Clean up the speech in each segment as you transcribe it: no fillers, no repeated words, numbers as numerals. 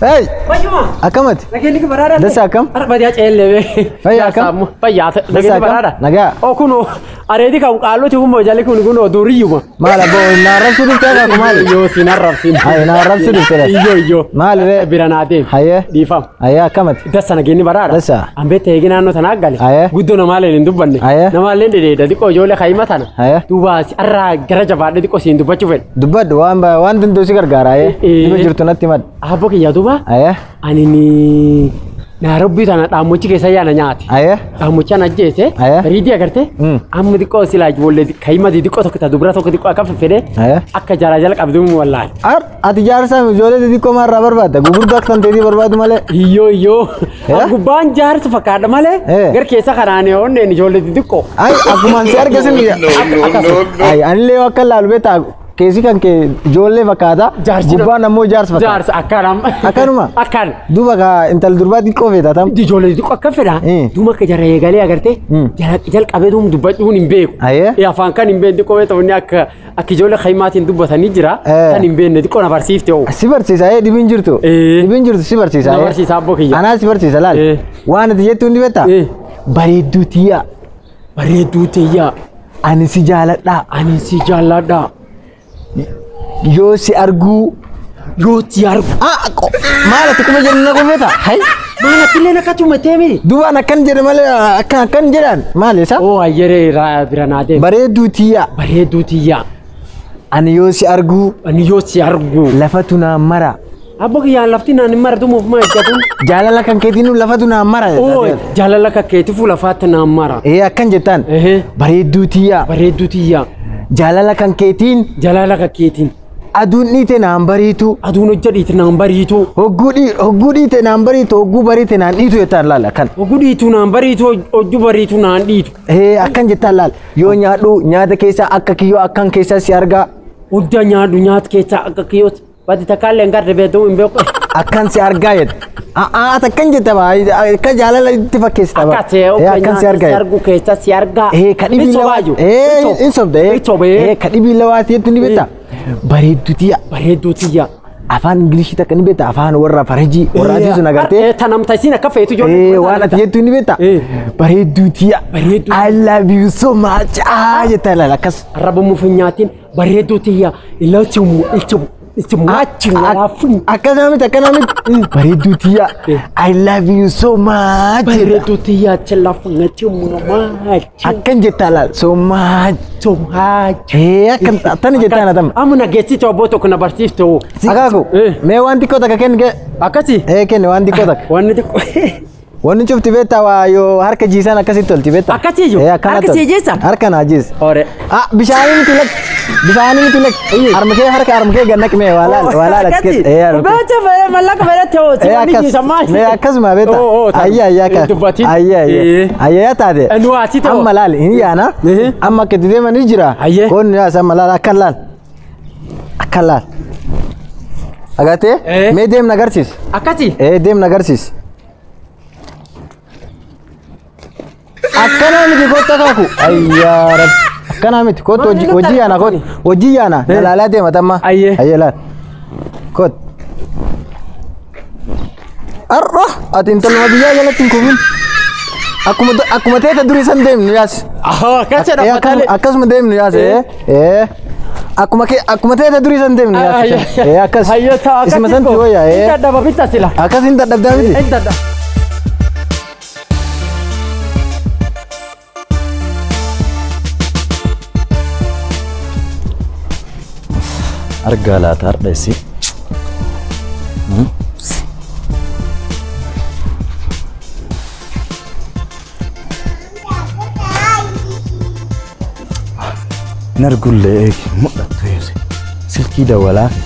Hey! Fayyuma. Akkamati? Nageenyi baraadha. Dasa akkam? Arbadiyaa ceellee. Fayyaa akkam? Fayyaa. Dasa Nageenyi akkam? baraadha. Nagaa. Oo kunoo areedi kan qaalluti kun jalli kun kunoo duriyyuma. Maal abboo na arrabsuu dhuftee akkuma maali? Iyyoo siin arrabsiin. Haye na arrabsuu dhuftee. Iyyoo iyyoo. Maali ree? Bira naa deemi. Haye. Dhiifama. Haye akkamati? Dasa nageenyi baraadha. Dasa. Ambee eegi naannoo tanaa gale. Haye. Guddoo namaallee hin dubbanne. Haye. Namaallee dhedheedha xiqqoo ijoollee kayima tana. Haye. Duuba arraa gara jabaadhe xiqqoo siin dubbachuu fedhe. Dubbadhu waan waan danda'u si gargaara haye. Dhiba jirtu natti himad. Abboo kiyya duuba. Haye. Ani ni Naarobbii tana dhaammochi keessa yaana nyaate. Haye. Dhaammochaan ajjeese. Haye. Riidii agartee. Amma xiqqoo silaa ijoollee kayima xixiqqoo tokko ta dubara tokko xiqqoo akka fedhe. Haye. Akka jaraa jala qabduun wallaahi. Ar ati jaarsaa ijoollee xixiqqoo maal irraa barbaadda? Gurguddoo akka tanteetii barbaadu malee. Iyyoo iyyoo. Gubbaan jaarsa fakkaadha malee. Gar keessa kanaan onneen ijoollee xixiqqoo. Ay akkuma si arga sin. Ay anillee akka laalu beektaa keessi kan kee ijoollee fakkaata. Gubbaan ammoo jaarsa fakkaata. Jaarsa akkanam. Akkanuma. Akkan. Duuba kaa intal durbaa xiqqoo feeta tam. Ijoollee xixiqqoo akka fedha. Duuba akka jara eegalee agartee. Jalqabee duum dubbachuun hin beeku. Ayyee. Afaan kan hin beekne xiqqoo beekta inni akka akka ijoollee kaymaatiin dubbatanii jira. Kan hin beekne xiqqoo na barsiifte hoo. Si barsiisa ee dhibiin jirtu. Dhibiin jirtu si barsiisa. Na barsiisa abboo kiyya. Anaa si barsiisa laal. Waan ati jettu hundi beektaa? Bareedduu tiyya. Bareedduu tiyya. Ani si jaaladha. Ani si jaaladha. Yoo si arguu. Yoo si argu. Ah maal ati kuma jennu na qofeeta? Hay. Maal ati illee akkasuma teemi. Duubaan akkan jedhe malee akkan akkan jedhan maal isa? Oo ayyeree bira naa deemi. Bareedduu tiyya. Bareedduu tiyya. Ani yoo si arguu. Ani yoo si arguu. Lafatu naan mara. Abboo kiyyaan lafti naan hin maratu muuf maa ejjatu. Jaalala kan keetiin lafatu naan mara. Oo jaalala kan keetifu lafaatti naan mara. Ee akkan jettaan. Bareedduu tiyya. Bareedduu tiyya. Jaalala kan keetiin. Jaalala kan keetiin. Aduun dhiite naan bariitu. Aduun hojja dhiite naan bariitu. Hogguu dhiite naan bariitu hogguu bariite naan dhiitu jettaan laal akkan. Hogguu dhiitu naan bariitu hojju bariitu naan dhiitu. Ee akkan jettaan laal yoo nyaadhu nyaata keessa akka kiyyoo akkan keessa si argaa. Hojja nyaadhu nyaata keessa akka kiyyoo bati takkaallee hin garde beektu hin beeku. Akkan si argaa jette. Ati akkan jette baa akka jaalala itti fakkeessita baa. Akka ta'e akkan si argaa si argu keessa si argaa. Ee kadhibii lawaa. Ee hin sobda ee. Kadhibii lawaa jettu ni beektaa. Bareedduu tiyya. Bareedduu tiyya. Afaan Ingilishii takka ni beektaa afaan warra farajii warra adii sun agartee. Tanamta isiin akka feetu ijoollee. Waan ati jettu ni beektaa. Bareedduu tiyya. Bareedduu. I love you so much. Ah jetta laala akkas. Arraba muuf hin nyaatiin bareedduu tiyya. Ilaalchimu ilchimu. Akkana miti akkana miti. Bareedduu tiyya. I love you so much. Bareedduu tiyya lafa much. Akkan jettaa laal so much. So much. Ee akkan tani jettaa na tamma. Amma nageessi ta'u tokko na barsiifte hoo. Akaaku mee waan xiqqoo takka kenni. Akkasi. Ee kenni waan xiqqoo takka. Wanni xiqqoo. Wanni cufti beektaa waa yoo harka jiisan akkasitti tolti beektaa. Akkasii iyyuu. Harka sii jiisa. Harka naa jiisa. Ore. Ah bishaanii miti lak. Bishaanii miti lak. Harma kee harka harma kee gad naqi mee waa laal waa laal achi keessa. Ee harma. Beektaa fayyaa mallaqa fayyaa ta'u si wanni jiisa maal. Mee akkasuma beektaa. Ayya ayya akka. Ayya ayya. Ayya yaa taate. Nu asii ta'u. Amma laal hin yaana. Amma akka itti deeman ni jira. Koonni yaas amma laal akkan laal. Akkan laal. Agartee? Mee deemna agarsiis. Akkasi. Ee deemna agarsiis. Akkana miti kottu akaaku. Ayyaa rabbi. Akkana miti kottu hojii yaana kottu. Hojii yaana. Laalaa deema tamma. Ayyee. Ayyee laal. Kottu. Arra ati intaluma biyyaa jalatti hin kufin. Akkuma teeta durii san deemnu yaas. Akkasuma deemnu yaas. Akkuma teeta durii san deemnu yaas. Akkas. Isuma santi wayyaa. Hin dadhaba bitta sila. Akkas hin dadhabdaa miti. Hin dadhaba. Argaa laata har'a isii. Hin argullee eegi mul'attu eegi. Silkii dawwalaafi.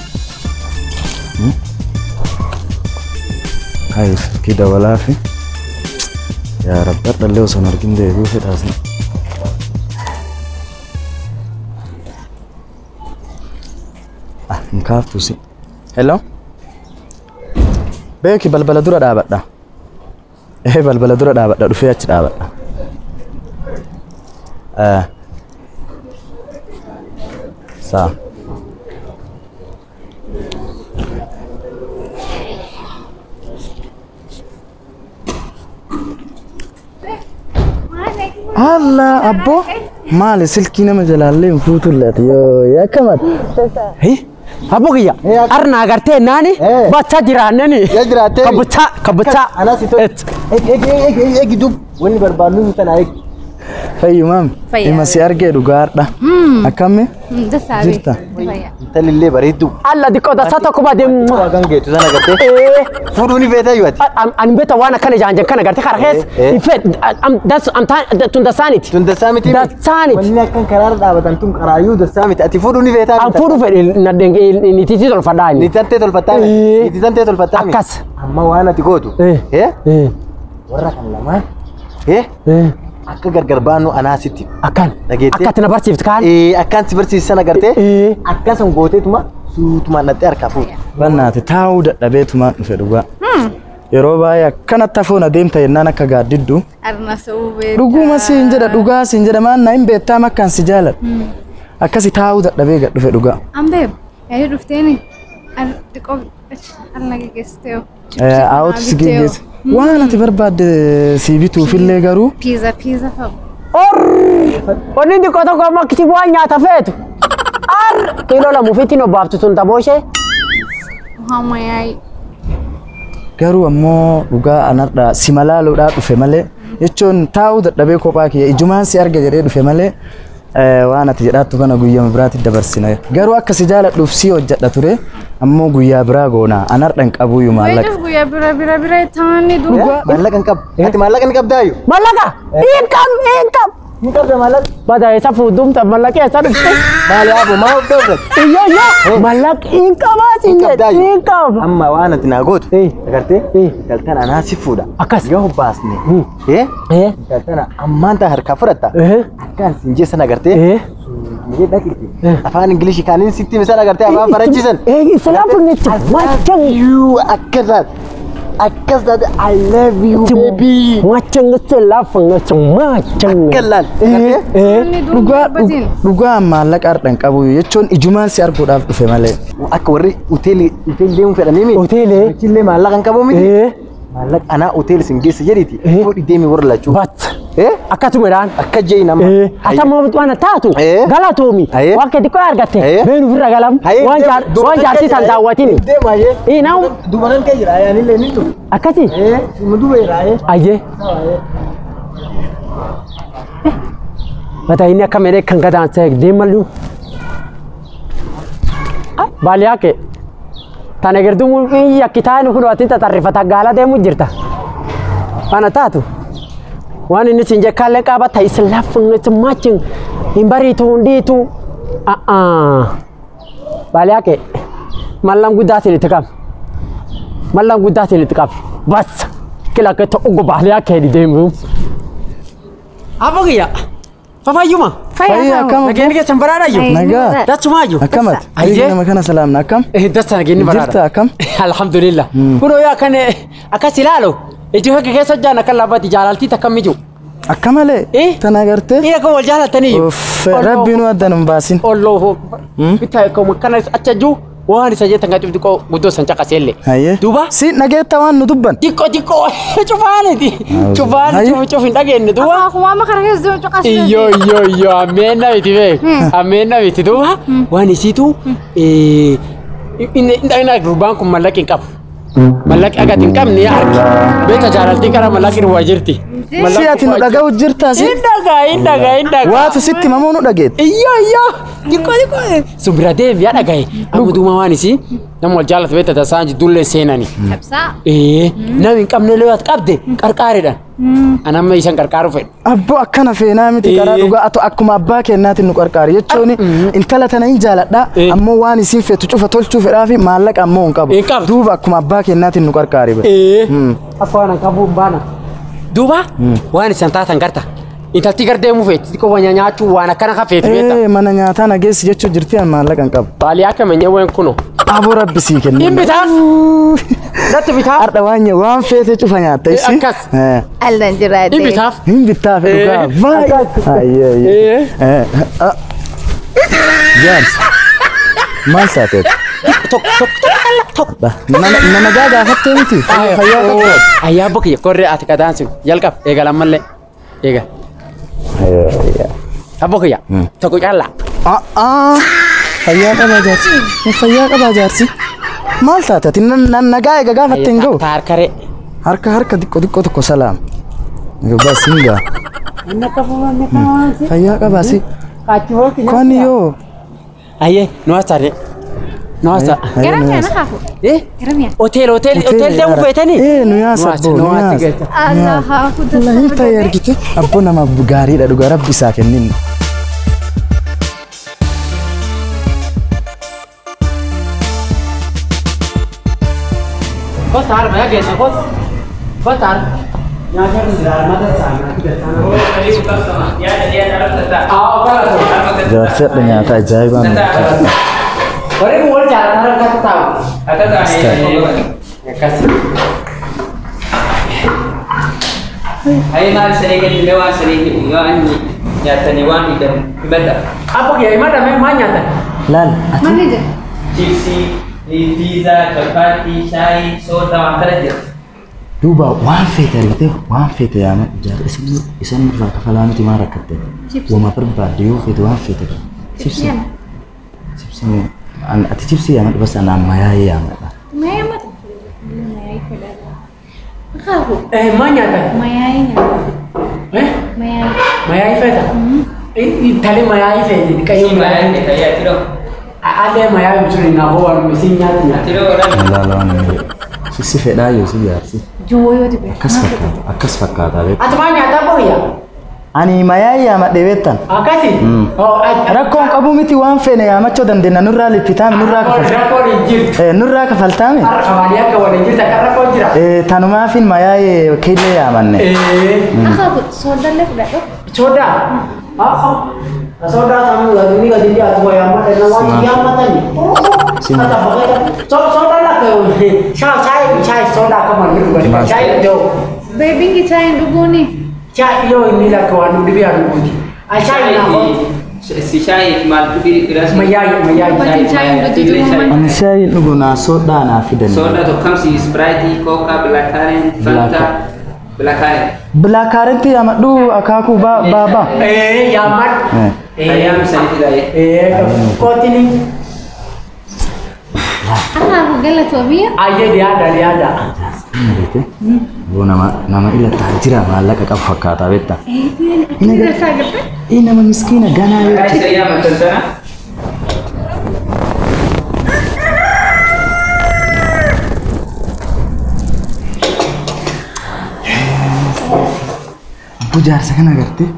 Hayi silkii dawwalaafi. Yaa Rabbi har'allee osoo hin argin deebi'uu fedhaas. Hin kaaftu si. Hello? Beeki balbala dura dhaabadha. Ee balbala dura dhaabadha dhufee achi dhaabadha. Saa. Alla abbo maali silkii nama jalaallee hin fuutullati yoo yakkamati. Abbo kiyya arna agartee naani bacha jiraannani. Yaa jiraattee. Kabachaa kabachaa. Anas ito. Eegi dub wanni barbaadnu tana eegi. Fayyumaam ima si argee dhugaadha. Akkami? Jirta. Intalillee bareeddu. Alla diqqoo dasaa tokko baadee. Waan geettu sana agartee. Fuudhuu ni feetee yoo ati. Ani beekta waan akkana jaanjan kana agartee karaa keessa. Tun dasaaniti. Tun dasaa miti. Dasaaniti. Wanni akkan karaarra dhaabatan tun qaraayyuu dasaa miti. Ati fuudhuu ni feetaa. An fuudhuu fedhe niitiitii tolfadhaa. Niitantee tolfattaa. Niitantee tolfattaa. Akkas. Amma waan ati gootu. Warra kan lamaan. Akka gargar baanu anaasitti. Akkan. Dhageettee. Akka ati na barsiiftu kaan. Akkaan si barsiisan agartee. Akkasuma gooteetuma suutumaan dhattee harkaa fuutu. Bannaate taa'uu dadhabeetumaan dhufe dhugaa. Yeroo baay'ee akkanatti hafoon adeemta jennaan akka gaaddiddu. Dhuguma siin jedha dhugaa siin jedha maan na hin beektaa akkaan si jaaladha. Akkasi taa'uu dadhabee gad dhufe dhugaa. Ambee yaadii dhufteeni xiqqoo arna geggeessitee. Aawwatu si geggeesse. Waan ati barbaadde si bituufillee garuu. Piiza piiza fa'a. Wanni xiqqoo tokko amma akkasii waan nyaata feetu. Arr kiiloo lama ofiitti hin obbaaftu sun taboo ishee. Hamayaayi. Garuu ammoo dhugaa anarraa si malaaluudhaa dhufe malee jechuun taa'uu dadhabee kophaa kiyya ijumaan si arga jedhee dhufe malee waan ati jedhaattu kana guyyaa biraatti dabarsina. Garuu akka si jaaladhuuf si hojjedha ture ammoo guyyaa biraa goona anarra hin qabuyyuu maallaqa. Wayidaf guyyaa bira bira bira taa'anii duuba. Maallaqa hin qabu. Ati maallaqa ni qabdaayyuu? Maallaqa! Hin qabu hin qabu. Hin qabda maallaqa. Bada eessa fuudhumta maallaqa eessa dhufte? Maali abbo maa of dhoofte? Iyyoo iyyoo maallaqa hin qabaa siin jedhe hin qaba. Amma waan ati naa gootu agartee intaltana anaa si fuudha. Akkas. Yoo baasne intaltana ammaan taa harkaa fudhatta. Akkaan siin jeessan agartee. Mee dhaqiti. Afaan Ingilishii kaaniin sitti misan agartee afaan Faranjiisan. Islaam funnicha. Machan. You akkas taate. Akkas taate I love you baby. Machan islaam funnicha machan. Akka laal. Dhugaa dhugaa maallaqa har'a hin qabu jechuun ijumaan si arguudhaaf dhufe malee. Akka warri hoteelii deemuu fedhanii miti. Hoteelee. Achillee maallaqa hin qabu miti. Maallaqa anaa hoteelii sin geessa jedhiiti. Fuudhi deemi warra lachuu. Bat. Akkasumadhaan. Akka jee nama. Ata waan taatu galatoomi waan kee xiqqoo argatte beenu ofirra galam waan jaartii san daawwatini. Deema ayyee. Naamu. Dubaran kee jira ayaanillee ni dhufu. Akkasi. Duba jira ayyee. Ayyee. Bata inni akka malee kan gadaan deemallu. Baaliyaa kee. Tana girduu yakkitaan kun ati tatarrifata gaala deemu jirta. Kana taatu. Waan inni siin jekkaallee qaabata islaaf machin hin bariitu hundiitu. Baaliyaa kee mallan guddaatiin itti qab. Mallan guddaatiin itti qab. Bas kila kee ta'u baaliyaa kee deemu. Abbo kiyya. Fafayyuma. Fayyaa akkam? Nageenyi keessan baraadhaayyuu. Nagaa. Dachumaayyuu. Akkamati? Ayyee. Nama kana salaamna akkam? Dasta nageenyi baraadha. Jirta akkam? Alhamdulillah. Kunoo yaa kan akkas ilaalu iji hojii keessa hojjaan akka labbatti jaalaltii takka miju. Akka malee? Tana agartee? Dhiira kan wal jaalatanii. Rabbi nu adda nun baasin. Olloo bitaa akkana acha jiru waan isa jettan kan xiqqoo guddoo san caqaseellee. Hayyee. Duuba. Si dhageetta waan nu dubban. Xiqqoo xiqqoo cufaaniti. Cufaani cuf hin dhageenye duuba. Akkuma amma karaa keessa deemu caqasee. Iyyoo iyyoo iyyoo ammeen namiti beek. Ammeen namiti duuba waan isiitu inni gurbaan kun mallaqa hin qabu. Mallaqi agati hin qabne argi. Beekta jaalaltiin karaa mallaqni waa jirti. Si ati nu dhaga'u jirtaa si? Hin dhagaa hin dhagaa hin dhagaa. Waatu sitti mamuu nu dhageette. Iyyoo iyyoo xiqqoo xiqqoo sun bira deemi yaa dhagaye. Amma duuma waan isii nama wal jaallatu beekta tasaan jidduullee seenani. Cabsaa. Nama hin qabne illee qabde qarqaaridhaan. Ani amma isaan qarqaaru fedha. Abbo akkana feenaa miti karaa dhugaa atu akkuma abbaa kennaatiin nu qarqaari jechuun intala tana hin jaaladha ammoo waan isiin feetu cufa tolchuu fedhaa fi maallaqa ammoo hin qabu. Duuba akkuma abbaa kennaatiin nu qarqaari. Akka waan qabu hin baana. Duuba waan isaan taatan garta. Intalti gar deemuu feeti xiqqoo waan nyaachuu waan akkana kan feeti beekta. Mana nyaataa nageessi jechuu jirti an maallaqa hin qabu. Baalii akka manyee kuno. Aboo rabbi sii kenne. Hin bitaaf. Natti bitaaf. Har'a waan feete cufa nyaatta isi. Akkas. Allan jiraate. Hin bitaaf. Hin bitaaf dhugaa. Baay'ee. Jaarsa. Maal taateet? Tokko tokko tokko. Nama gaafattee miti. Fayyaa qabdu. Ayyaa bokiyya korree ati kadaan sun jalqab eegal ammallee eegal. Abbo kiyya tokko caalaa. Fayyaa qabaa jaarsi. Fayyaa qabaa jaarsi. Maal taate ati nagaa eega gaafatte hin ga'u. Harkaree. Harka harka xiqqoo xiqqoo tokko salaam. Bas hin ga'a. Fayyaa qabaa si. Kwani yoo. Ayyee nu haasa'e. Nu haasa. Gara mi'a na kaafu. Gara mi'a. Hotel hotel hotel deemu feetanii? Nu yaasa abbo nu yaasa. Allah haafu Wallahi hin ta'e argite abbo nama gaariidha dhugaa rabbi isaa kennin. Kotar maya geessa kot. Kotar. Nyaata jira mata isaa nyaata. Jaarsi hadha nyaata ajaa'ibaa nu Warri wal jaalatan kan taa'u. Akkasi. Ayi maal saree kennine waan saree kennu yoo ani nyaatanii waan fidan himata. Abbo kiyya himata mee maal nyaatan? Laal ati. Maal jira? Chipsii, piizaa, chapaatii, shaayii, soda waan kana jira. Duuba waan feete argite waan feete yaama jaarsi isan irraa kafalaa miti maa rakkatte. Wama barbaadde yoo feete waan feete qaba. Chipsii. Chipsii ati chipsii yaama bas ana mayaayii yaamadha. Mayaayii mata. Mayaayii fedha. Kaafu. Maal nyaatan? Mayaayii nyaata. Mayaayii. Mayaayii feeta? Intalli mayaayii feeti. Qayyoo mayaayii feeta yaa tiroo. Allee mayaayii sun hin hafuu waan isin nyaatu nyaata. Tiroo dha. Laala waan si fedhaa yoo si jaarsi. Juwoo yoo dibe. Akkas fakkaata akkas fakkaata beektu. Ati maal nyaataa booyya? Ani mayaayii yaamadhe beektan. Akkasi? Rakkoon qabu miti waan feene yaamachuu dandeenya nurraa lippitaami nurraa kafaltaami. Rakkoon hin jirtu. Nurraa kafaltaami. Harka maalii akka waliin jirtu akka rakkoon jira. Tanumaafin mayaayii killee yaamanne. Akaaku soodallee fudhadhu. Sodaa? Sodaa sanuu ni gadi dhiyaatu waa yaammadha nama yaammatani. Sodaa lakka shaayii shaayii sodaa akka malee dhugan shaayii dhuguu. Beebingi shaayii dhuguuni. Shaayii yoo inni lakka waan nu dhibee dhuguuti. Shaayii naa Si shaayii maal dhugii biraas. Mayaayii mayaayii. Ani shaayii dhugu naa sodaa naa fidan. Sodaa tokkamsi Sprite, Coca, Black Currant, Fanta. Black Currant. Black Currant yaamadhu akaakuu baaba. Yaamadhu. Ayyaam sanii fidaa. Kootini. Akaaku galatoomiya. Ayyee dhiyaadha dhiyaadha. Boo nama ila taajira maallaqa qabu fakkaata beektaa. Nama miskiina ganaa jechuudha. Abbo jaarsa kana agartee?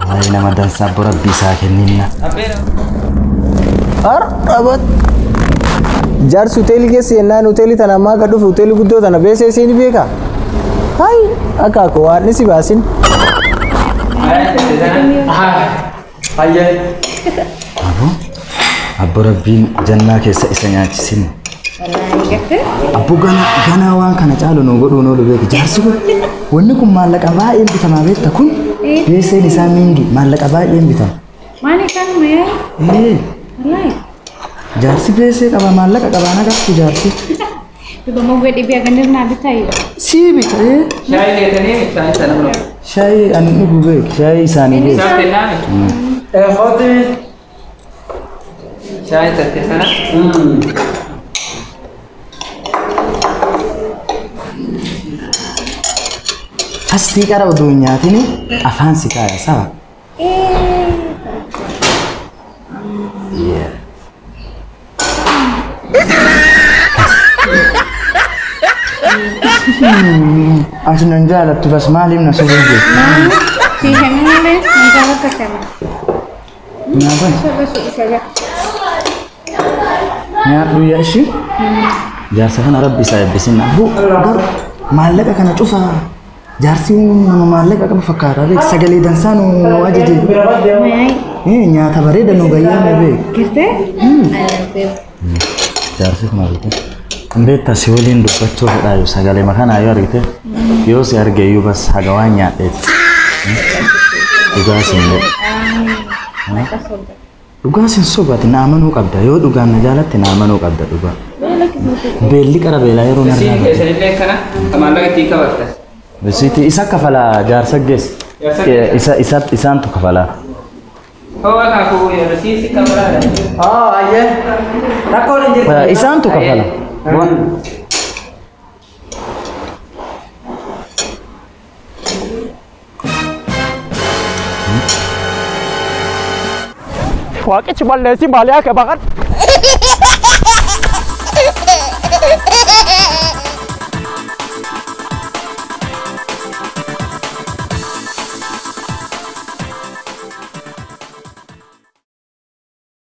Waa'ee nama dansaa abbo rabbi isaa kenninna. Arrabat. Jaarsi hoteelii keessa yennaan hoteelii tana ammaa akka dhufe hoteelii guddoo tana beesee isiin beekaa? Hai akaakuu waan si baasin. Abbo rabbiin jannaa keessa isa nyaachisin. Abbo ganaa waan kana caalu nu godhuun oolu beeki jaarsi kun wanni kun maallaqa baay'een bitamaa beekta kun beeseen isaa mingi maallaqa baay'een bitama. Maali kan mayaayii? Jaarsi beesee qaba maallaqa qabaa nagartu jaarsi. Duuba moggaa dhibee agandir naa bitaa yoo. Sii bita. Shaayii leetanii shaayii sana buloo. Shaayii ani dhugu beek shaayii isaanii beek. Isaan kennaami. Kooti. Shaayii tatte sana. Asii qara oduu hin nyaatini afaan si kaaya saba. Ati nan jaalattu bas maaliif na soba jirtu? Si kennine nan jaalata kana. Nyaata? Nyaadhu yaa ishii? Jaarsa kana rabbi isaa eebbisin. Abbo garuu maallaqa kana cufaa. Jaarsi nama maallaqa qabu fakkaata beek sagalee dansaa nu ajaje. Nyaata bareeda nu gayyaame beek. Gartee? Jaarsi kun argite. Beektaa si waliin dubbachuu fedhaa sagalee makanaa yoo argite yoo si arge iyyuu bas haga waan nyaadheeti. Dhugaa sin jedhe. Dhugaa sin sobati na amanuu qabda yoo dhugaan na jaalatte na amanuu qabda dhugaa. Beelli qara beelaa yeroo narraa. Keessanillee kana maallaqa ittiin kabalta. Bisiiti isa kafala jaarsa geesse. Isa isa isaantu kafalaa. Hoo akaakuu rasiisi kafalaadha. Oo ayyee. Rakkoon hin jirtu. Isaantu kafala. Waaqichi balleessi maaliyaa kee baqadhu.